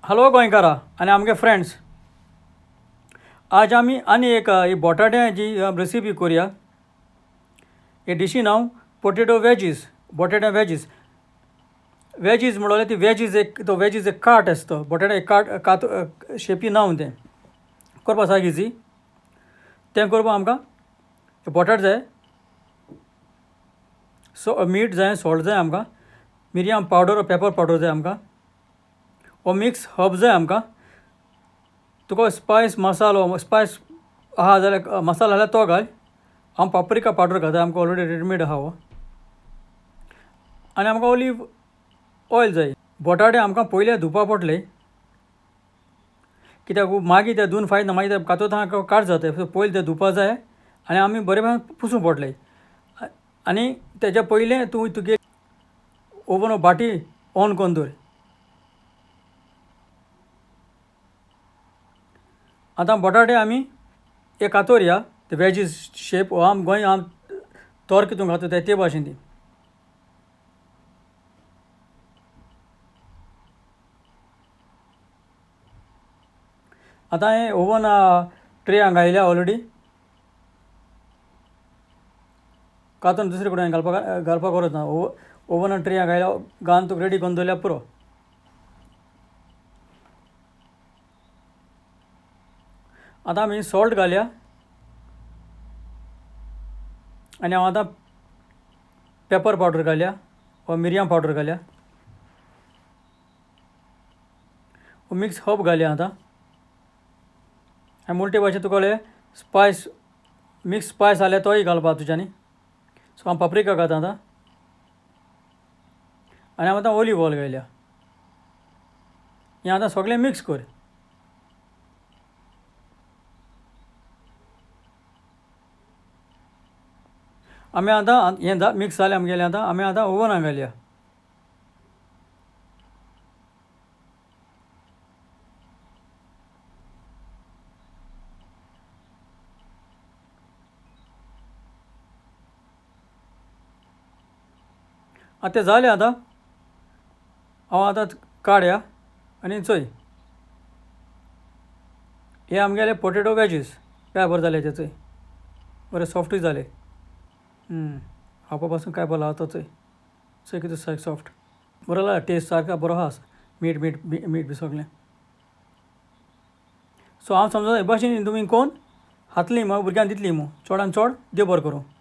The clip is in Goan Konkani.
हॅलो गोंयकारा आनी आमगे फ्रेंड्स, आज आमी आनी एक ही बटाट्याची रेसिपी करुया. हे डिशी नांव पोटेटो वेजीस, बटाट्या वेजीस. वेजीस म्हणल्यार ती वेजीस एक तो वेजीस एक काट आसता, बटाटे एक काट कात शेपी नांव तें करपा सारकी इजी. तें करपाक आमकां बटाट जाय, सो मीठ जाय, सॉल्ट जाय आमकां, मिरयां पावडर पेपर पावडर जाय आमकां, हो मिक्स हर्ब जाय आमकां. तुका स्पायस मसालो स्पायस आहा जाल्यार मसालो जाल्यार तो घाल. हांव पाप्रिका पावडर घालता, आमकां ऑलरेडी रेडीमेड आहा हो. आनी आमकां ऑलीव ऑयल जाय. बटाटे आमकां पयले धुवपा पडले, कित्याक मागीर ते धुवन फायद ना, मागीर ते कातोता काट जाता. पयलीं ते धुवपा जाय आनी आमी बरे भशेन पुसूंक पडले. आनी तेज्या पयलें तूं तुगे ओवन बाटी ऑन करून दवर. आतां बटाटे आमी एक कातोरया ते वेजीस शेप आम गोंय आम तोर कितून खाता ते ते भाशेन ती. आतां हें ओवन ट्रे हांगा घायल्या ऑलरेडी, कातून दुसरे कडेन घालपाक घालपाक गरज ना. ओवन ट्रे घायल्या घालून तुका रेडी करून दवरल्यार पुरो. आतां आमी सॉल्ट घालया आनी हांव आतां पेपर पावडर घालया वा मिरयां पावडर घालया, मिक्स हर्ब घालया आतां. आनी मोटे भाशेन तुका स्पायस मिक्स स्पायस जाल्यार तोय घालपा तुज्यांनी. सो हांव पाप्रिका घालता आतां आनी हांव आतां ऑलीव ऑयल घायल्या. हें आतां सगळें मिक्स कर. आमी आतां हें मिक्स जालें आमगेलें, आतां आमी आतां ओवनाक घालया. आतां तें जालें, आतां हांव आतां काडया आनी चोय हे आमगेले पोटेटो वेजीस काय बरें जाले ते चोय, बरे सॉफ्टूय जाले. खावपा पासून काय बरो आतां चोय चोय कितें सारकें सॉफ्ट बरो जाला, टेस्ट सारको बरो आसा, मीठ मीठ मीठ बी सगळें. सो हांव समजा हे भाशेन तुमी कोण खातलीं मागीर भुरग्यांक दितलीं मू, चडान चड देव बरें करूं.